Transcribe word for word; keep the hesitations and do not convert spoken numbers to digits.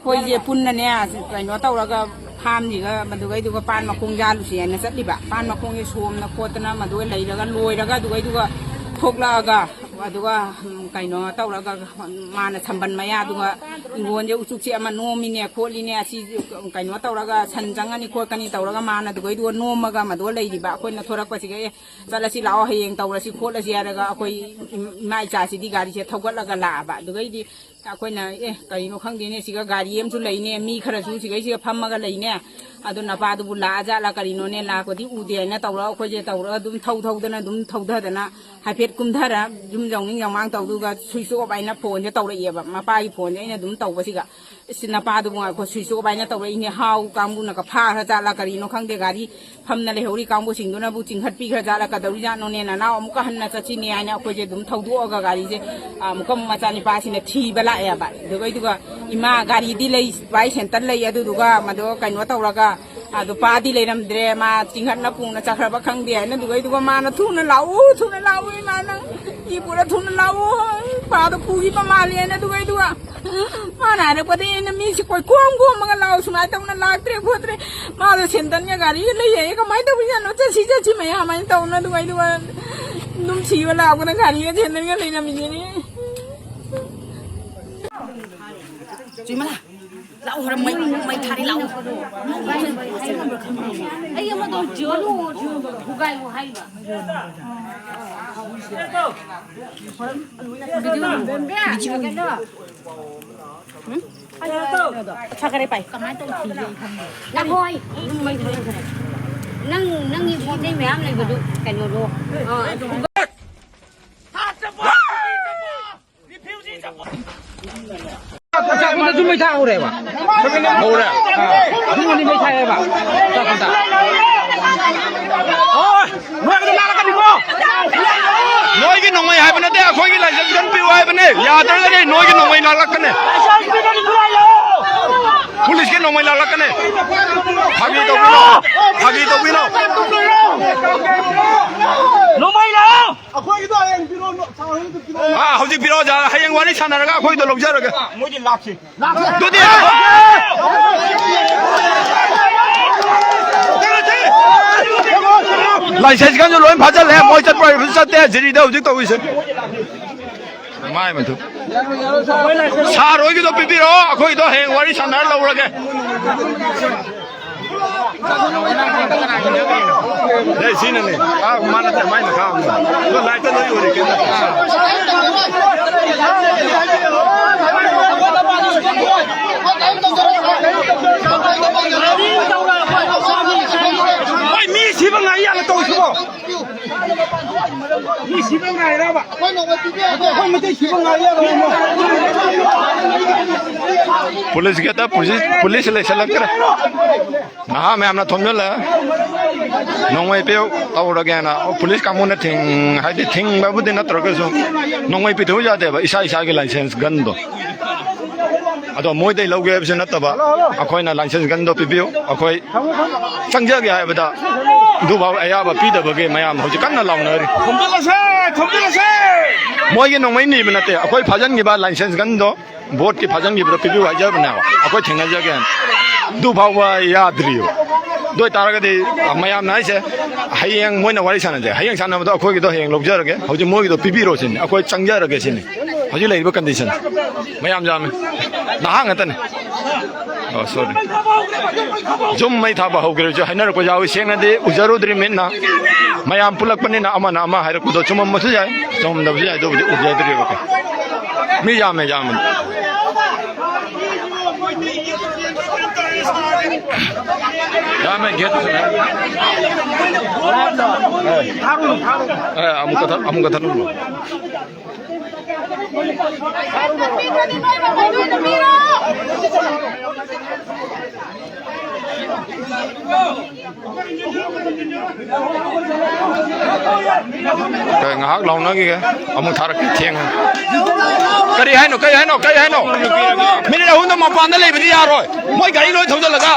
ꯑꯩꯈꯣꯏꯁꯦ ꯄꯨꯟꯅꯅꯦ, ꯀꯩꯅꯣ ꯇꯧꯔꯒ, ꯐꯥꯝꯁꯤꯒ ꯃꯗꯨꯒꯩꯗꯨꯒ ꯄꯥꯟ ꯃꯈꯣꯡ ꯌꯥꯜꯂꯨꯁꯦ ꯍꯥꯏꯅ ꯆꯠꯂꯤꯕ꯫ ꯄꯥꯟ ꯃꯈꯣꯡꯁꯦ ꯁꯣꯝꯅ ꯈꯣꯠꯇꯅ ꯃꯗꯨꯒ ꯂꯩꯔꯒ, ꯂꯣꯏꯔꯒ, ꯑꯗꯨꯒꯩꯗꯨꯒ ꯊꯣꯛꯂꯛꯑꯒ, ꯑꯗꯨꯒ, ꯎꯝ, ꯀꯩꯅꯣ ꯇꯧꯔꯒ, ꯃꯥꯅ ꯁꯝꯕꯟ ꯃꯌꯥꯗꯨꯒ ꯏꯪꯈꯣꯜꯁꯦ ꯎꯆꯨꯛꯁꯦ ꯑꯃ ꯅꯣꯝꯃꯤꯅꯦ ꯈꯣꯠꯂꯤꯅꯦ, ꯑꯁꯤ ꯀꯩꯅꯣ ꯇꯧꯔꯒ ꯁꯟ ꯆꯪꯉꯅꯤ ꯈꯣꯠꯀꯅꯤ ꯇꯧꯔꯒ ꯃꯥꯅ ꯑꯗꯨꯒꯩꯗꯨꯒ ꯅꯣꯝꯃꯒ ꯃꯗꯨꯒ ꯂꯩꯔꯤꯕ꯫ ꯑꯩꯈꯣꯏꯅ ꯊꯣꯔꯛꯄꯁꯤꯒ, "ꯑꯦ, ꯆꯠꯂꯁꯤ ꯂꯥꯛꯑꯣ, ꯍꯌꯦꯡ ꯇꯧꯔꯁꯤ ꯈꯣꯠꯂꯁꯤ" ꯍꯥꯏꯔꯒ ꯑꯩꯈꯣꯏ ꯏꯃꯥ ꯏꯆꯥꯁꯤꯗꯤ ꯒꯥꯔꯤꯁꯦ ꯊꯧꯒꯠꯂꯒ ꯂꯥꯛꯑꯕ꯫ ꯑꯗꯨꯒꯩꯗꯤ ꯑꯩꯈꯣꯏꯅ, "ꯑꯦ, ꯀꯔꯤꯅꯣ ꯈꯪꯗꯦꯅꯦ, ꯁꯤꯒ ꯒꯥꯔꯤ ꯑꯃꯁꯨ ꯂꯩꯅꯦ, ꯃꯤ ꯈꯔꯁꯨ ꯁꯤꯒꯩꯁꯤꯒ ꯐꯝꯃꯒ ꯂꯩꯅꯦ, ꯑꯗꯨ ꯅꯄꯥꯗꯨꯕꯨ ꯂꯥꯛꯑꯖꯥꯠꯂ ꯀꯔꯤꯅꯣꯅꯦ, ꯂꯥꯛꯄꯗꯤ ꯎꯗꯦ" ꯍꯥꯏꯅ ꯇꯧꯔꯒ ꯑꯩꯈꯣꯏꯁꯦ ꯇꯧꯔꯒ ꯑꯗꯨꯝ ꯊꯧ ꯊꯧꯗꯅ ꯑꯗꯨꯝ ꯊꯧꯗꯗꯅ ꯍꯥꯏꯐꯦꯠ ꯀꯨꯝꯊꯔ ꯌꯨꯝ ꯌꯧꯅꯤꯡ ꯌꯧꯃꯥꯡ ꯇꯧꯗꯨꯒ switch off ꯍꯥꯏꯅ ꯐꯣꯟꯁꯦ ꯇꯧꯔꯛꯑꯦꯕ꯫ ꯃꯄꯥꯒꯤ ꯐꯣꯟꯁꯦ ꯑꯩꯅ ꯑꯗꯨꯝ ꯇꯧꯕꯁꯤꯒ, "ꯏꯁ, ꯅꯄꯥꯗꯨꯕꯨ ꯉꯥꯏꯈꯣ, switch off ꯍꯥꯏꯅ ꯇꯧꯔꯛꯏꯅꯦ, ꯍꯥꯎ ꯀꯥꯡꯕꯨꯅꯒ ꯐꯥꯈ꯭ꯔ ꯖꯥꯠꯂ ꯀꯔꯤꯅꯣ ꯈꯪꯗꯦ, ꯒꯥꯔꯤ ꯐꯝꯅ ꯂꯩꯍꯧꯔꯤ ꯀꯥꯡꯕꯨꯁꯤꯡꯗꯨꯅꯕꯨ ꯆꯤꯡꯈꯠꯄꯤꯈ꯭ꯔ ꯖꯥꯠꯂ, ꯀꯩꯗꯧꯔꯤꯖꯥꯠꯅꯣꯅꯦ, ꯅꯅꯥꯎ ꯑꯃꯨꯛꯀ ꯍꯟꯅ ꯆꯠꯁꯤꯅꯦ" ꯍꯥꯏꯅ ꯑꯩꯈꯣꯏꯁꯦ ꯑꯗꯨꯝ ꯊꯧꯗꯣꯛꯑꯒ ꯒꯥꯔꯤꯁꯦ, ꯑ, ꯑꯃꯨꯛꯀ ꯃꯆꯥꯅꯤꯄꯥꯁꯤꯅ ꯊꯤꯕ ꯂꯥꯛꯑꯦꯕ꯫ ꯑꯗꯨꯒꯩꯗꯨꯒ, "ꯏꯃꯥ, ꯒꯥꯔꯤꯗꯤ ꯂꯩ, ꯚꯥꯏ, ꯁꯦꯟꯇꯔ ꯂꯩ, ꯑꯗꯨꯗꯨꯒ ꯃꯗꯣ ꯀꯩꯅꯣ ꯇꯧꯔꯒ, ꯑꯗꯣ ꯄꯥꯗꯤ ꯂꯩꯔꯝꯗ꯭ꯔꯦ, ꯃꯥ ꯆꯤꯡꯈꯠꯅ ꯄꯨꯅ ꯆꯠꯈ꯭ꯔꯕ ꯈꯪꯗꯦ" ꯍꯥꯏꯅ, ꯑꯗꯨꯒꯩꯗꯨꯒ ꯃꯥꯅ, "ꯊꯨꯅ ꯂꯥꯛꯎ, ꯊꯨꯅ ꯂꯥꯛꯎ, ꯏꯃꯥ, ꯅꯪ ꯏ ꯄꯨꯔ ꯊꯨꯅ ꯂꯥꯛꯎ, ꯄꯥꯗꯣ ꯄꯨꯈꯤꯕ ꯃꯥꯜꯂꯦ" ꯍꯥꯏꯅ, ꯑꯗꯨꯒꯩꯗꯨꯒ ꯃꯥꯅ ꯍꯥꯏꯔꯛꯄꯗꯒꯤ ꯑꯩꯅ ꯃꯤꯁꯦ ꯀꯣꯏꯈꯣꯝ ꯈꯣꯝꯃꯒ, "ꯂꯥꯛꯑꯣ, ꯁꯨꯃꯥꯏꯅ ꯇꯧꯅ ꯂꯥꯛꯇ꯭ꯔꯦ ꯈꯣꯠꯇ꯭ꯔꯦ, ꯃꯥꯗꯣ ꯁꯦꯟꯗꯟꯒ ꯒꯥꯔꯤꯒ ꯂꯩ ꯍꯥꯏꯌꯦ, ꯀꯃꯥꯏꯅ ꯇꯧꯔꯤꯖꯥꯠꯅꯣ, ꯆꯠꯁꯤ ꯆꯠꯁꯤ" ꯃꯌꯥꯝ ꯍꯥꯏꯅ ꯇꯧꯅ, ꯑꯗꯨꯒꯩꯗꯨꯒ ꯑꯗꯨꯝ ꯁꯤꯕ ꯂꯥꯛꯄꯗ ꯒꯥꯔꯤꯒ ꯁꯦꯟꯗꯟꯒ ꯂꯩꯔꯝꯃꯤꯁꯤꯅꯤ꯫ ꯆꯨꯏꯃꯂꯥ, ꯂꯥꯛꯑꯣ, ꯍꯣꯔꯦꯟ ꯃꯩ, ꯃꯩ ꯊꯥꯔꯤ, ꯂꯥꯛꯑꯣ꯫ ꯑꯩ ꯑꯃꯗꯣ ꯖꯤꯑꯣꯂꯨ, ꯖꯤꯑꯣ ꯊꯨꯒꯥꯏꯌꯨ ꯍꯥꯏꯕ꯫ ꯀꯩꯅꯣ? ꯁꯥꯒꯔꯦ ꯄꯥꯏ꯫ ꯀꯃꯥꯏꯅ ꯇꯧꯁꯤꯒꯦ ꯑꯩ ꯈꯪꯗꯦ꯫ ꯅꯈꯣꯏ, ꯅꯪ, ꯅꯪꯒꯤ ꯄꯣꯠ ꯆꯩ ꯃꯌꯥꯝ ꯂꯩꯕꯗꯨ ꯀꯩꯅꯣꯗꯣ, ꯑ, ꯑꯗꯨ ꯆꯥꯛ ꯆꯥꯕꯗꯁꯨ ꯃꯩ ꯊꯥꯍꯧꯔꯦꯕ꯫ ꯍꯧꯔꯦ꯫ ꯑꯥ, ꯑꯗꯨꯝꯕꯗꯤ ꯃꯩ ꯊꯥꯏꯌꯦꯕ꯫ ꯆꯥꯛ ꯆꯥ-, ꯑꯣ, ꯅꯣꯏꯒꯤꯗꯣ ꯂꯥꯛꯂꯛꯀꯅꯤꯀꯣ꯫ ꯅꯣꯏꯒꯤ ꯅꯣꯡꯃꯩ ꯍꯥꯏꯕ ꯅꯠꯇꯦ, ꯑꯩꯈꯣꯏꯒꯤ ꯂꯥꯏꯁꯦꯟꯁ ꯈꯟꯕꯤꯌꯨ ꯍꯥꯏꯕꯅꯦ꯫ ꯌꯥꯗ꯭ꯔꯒꯗꯤ ꯅꯣꯏꯒꯤ ꯅꯣꯡꯃꯩ ꯂꯥꯛꯂꯛꯀꯅꯤ꯫ ꯄꯨꯂꯤꯁꯀꯤ ꯅꯣꯡꯃꯩ ꯂꯥꯛꯂꯛꯀꯅꯤ꯫ ꯐꯥꯒꯤ ꯇꯧꯕꯤꯅꯣ, ꯐꯥꯒꯤ ꯇꯧꯕꯤꯅꯣ꯫ ꯅꯣꯡꯃꯩ ꯑꯩꯈꯣꯏꯒꯤꯗꯣ ꯍꯌꯦꯡ ꯄꯤꯔꯛꯑꯣ, ꯁꯥꯔ ꯍꯣꯏꯒꯤꯗꯣ ꯄꯤꯔꯛꯑꯣ꯫ ꯑꯥ, ꯍꯧꯖꯤꯛ ꯄꯤꯔꯛꯑꯣ, ꯑꯣꯖꯥ, ꯍꯌꯦꯡ ꯋꯥꯔꯤ ꯁꯥꯟꯅꯔꯒ ꯑꯩꯈꯣꯏꯗꯣ ꯂꯧꯖꯔꯒꯦ꯫ ꯃꯣꯏꯗꯤ ꯂꯥꯛꯁꯤ꯫ ꯑꯗꯨꯗꯤ ꯂꯥꯏꯁꯦꯟꯁꯀꯁꯨ ꯂꯣꯏ ꯐꯥꯖꯤꯜꯂꯦ, ꯃꯣꯏ ꯆꯠꯄ ꯍꯥꯏꯕꯁꯨ ꯆꯠꯇꯦ, ꯖꯤꯔꯤꯗ ꯍꯧꯖꯤꯛ ꯇꯧꯔꯤꯁꯦ꯫ ꯃꯥꯏ ꯃꯊꯨ꯫ ꯁꯥꯔ ꯍꯣꯏꯒꯤꯗꯣ ꯄꯤꯕꯤꯔꯛꯑꯣ, ꯑꯩꯈꯣꯏꯗꯣ ꯍꯌꯦꯡ ꯋꯥꯔꯤ ꯁꯥꯟꯅꯔ ꯂꯧꯔꯒꯦ꯫ ꯑꯦ, ꯁꯤꯅꯅꯦ꯫ ꯑꯥ, ꯃꯥ ꯅꯠꯇꯦ, ꯃꯥꯏ ꯃꯈꯥ ꯑꯃꯨꯛ꯫ ꯑꯗꯣ ꯂꯥꯏꯠꯇ ꯂꯣꯏ ꯎꯔꯦ, ꯀꯩꯝ ꯅꯠꯇꯦ꯫ ꯍꯣꯏ, ꯃꯤ ꯁꯤꯕ ꯉꯥꯏ ꯌꯥꯅ ꯇꯧꯁꯤꯕꯣ꯫ ꯃꯤ ꯁꯤꯕ ꯉꯥꯏꯔꯕ? ꯑꯩꯈꯣꯏ ꯃꯩꯇꯩ ꯁꯤꯕ ꯉꯥꯏꯔꯕ? ꯄꯨꯂꯤꯁꯀꯤ ꯍꯦꯛꯇ ꯄꯨꯂꯤꯁ, ꯄꯨꯂꯤꯁ ꯂꯩꯁꯜꯂꯛꯇ꯭ꯔꯦ꯫ ꯅꯍꯥ ꯃꯌꯥꯝꯅ ꯊꯣꯝꯖꯤꯜꯂꯦ꯫ ꯅꯣꯡꯃꯩ ꯄꯤꯌꯨ ꯇꯧꯔꯒꯦꯅ꯫ ꯑꯣ, ꯄꯨꯂꯤꯁ ꯀꯥꯡꯕꯨꯅ ꯊꯤꯡ-, ꯍꯥꯏꯗꯤ ꯊꯤꯡꯕꯕꯨꯗꯤ ꯅꯠꯇ꯭ꯔꯒꯁꯨ ꯅꯣꯡꯃꯩ ꯄꯤꯊꯣꯛꯎ ꯌꯥꯗꯦꯕ, ꯏꯁꯥ ꯏꯁꯥꯒꯤ ꯂꯥꯏꯁꯦꯟꯁ ꯒꯟꯗꯣ꯫ ꯑꯗꯣ ꯃꯣꯏꯗꯩ ꯂꯧꯒꯦ ꯍꯥꯏꯕꯁꯨ ꯅꯠꯇꯕ, ꯑꯩꯈꯣꯏꯅ ꯂꯥꯏꯁꯦꯟꯁ ꯒꯟꯗꯣ ꯄꯤꯕꯤꯌꯨ, ꯑꯩꯈꯣꯏ ꯆꯪꯖꯒꯦ ꯍꯥꯏꯕꯗ ꯑꯗꯨꯐꯥꯎ ꯑꯌꯥꯕ ꯄꯤꯗꯕꯒꯤ ꯃꯌꯥꯝ ꯍꯧꯖꯤꯛ ꯀꯟꯅ ꯂꯥꯎꯅꯔꯤ꯫ ꯈꯣꯝꯖꯤꯜꯂꯁꯦ, ꯈꯣꯝꯖꯤꯜꯂꯁꯦ! ꯃꯣꯏꯒꯤ ꯅꯣꯡꯃꯩ ꯅꯤꯕ ꯅꯠꯇꯦ, ꯑꯩꯈꯣꯏ ꯐꯥꯖꯤꯟꯈꯤꯕ ꯂꯥꯏꯁꯦꯟꯁ ꯒꯟꯗꯣ, ꯚꯣꯠꯀꯤ ꯐꯥꯖꯤꯟꯈꯤꯕꯗꯣ ꯄꯤꯕꯤꯌꯨ ꯍꯥꯏꯖꯕꯅꯦꯕ, ꯑꯩꯈꯣꯏ ꯊꯦꯡꯅꯖꯒꯦꯅ꯫ ꯑꯗꯨ ꯐꯥꯎꯕ ꯌꯥꯗ꯭ꯔꯤꯕ꯫ ꯑꯗꯨ ꯑꯣꯏꯇꯥꯔꯒꯗꯤ ꯃꯌꯥꯝꯅ ꯍꯥꯏꯁꯦ, ꯍꯌꯦꯡ ꯃꯣꯏꯅ ꯋꯥꯔꯤ ꯁꯥꯟꯅꯁꯦ, ꯍꯌꯦꯡ ꯁꯥꯟꯅꯕꯗꯣ ꯑꯩꯈꯣꯏꯒꯤꯗꯣ ꯍꯌꯦꯡ ꯂꯧꯖꯔꯒꯦ, ꯍꯧꯖꯤꯛ ꯃꯣꯏꯒꯤꯗꯣ ꯄꯤꯕꯤꯔꯣ ꯁꯤꯅꯤ, ꯑꯩꯈꯣꯏ ꯆꯪꯖꯔꯒꯦ ꯁꯤꯅꯤ꯫ ꯍꯧꯖꯤꯛ ꯂꯩꯔꯤꯕ ꯀꯟꯗꯤꯁꯟ ꯃꯌꯥꯝ ꯌꯥꯝꯃꯤ꯫ ꯅꯍꯥ ꯉꯥꯛꯇꯅꯤ꯫ ꯑꯣ, ꯁꯣꯔꯤ꯫ ꯌꯨꯝ ꯃꯩ ꯊꯥꯕ ꯍꯧꯈ꯭ꯔꯦꯁꯨ ꯍꯥꯏꯅꯔꯛꯄ ꯌꯥꯎꯏ꯫ ꯁꯦꯡꯅꯗꯤ ꯎꯖꯔꯨꯗ꯭ꯔꯤ ꯃꯤꯠꯅ꯫ ꯃꯌꯥꯝ ꯄꯨꯜꯂꯛꯄꯅꯤꯅ ꯑꯃꯅ ꯑꯃ ꯍꯥꯏꯔꯛꯄꯗꯣ ꯆꯨꯝꯃꯝꯕꯁꯨ ꯌꯥꯏ, ꯆꯨꯝꯃꯝꯗꯕꯁꯨ ꯌꯥꯏ꯫ ꯑꯗꯨꯕꯨꯗꯤ ꯎꯖꯗ꯭ꯔꯤꯕꯀꯣ꯫ ꯃꯤ ꯌꯥꯝꯃꯦ, ꯌꯥꯝꯃꯦ꯫ ꯌꯥꯝꯃꯦ, ꯒꯦꯠ ꯇꯨꯁꯨ ꯃꯌꯥꯝ꯫ ꯑꯦ, ꯑꯃꯨꯛ ꯀꯊꯠ-, ꯑꯃꯨꯛ ꯀꯊꯠꯂꯨꯅꯨ꯫ ꯀꯩ, ꯉꯥꯏꯍꯥꯛ ꯂꯥꯎꯅꯈꯤꯒꯦ, ꯑꯃꯨꯛ ꯊꯥꯔꯛꯀꯦ, ꯊꯦꯡꯉꯦ꯫ ꯀꯔꯤ ꯍꯥꯏꯅꯣ, ꯀꯔꯤ ꯍꯥꯏꯅꯣ, ꯀꯔꯤ ꯍꯥꯏꯅꯣ? ꯃꯤꯅꯤꯠ ꯑꯍꯨꯝꯗ ꯃꯄꯥꯟꯗ ꯂꯩꯕꯗꯤ ꯌꯥꯔꯣꯏ, ꯃꯣꯏ ꯒꯥꯔꯤ ꯂꯣꯏ ꯊꯧꯖꯤꯜꯂꯒ꯫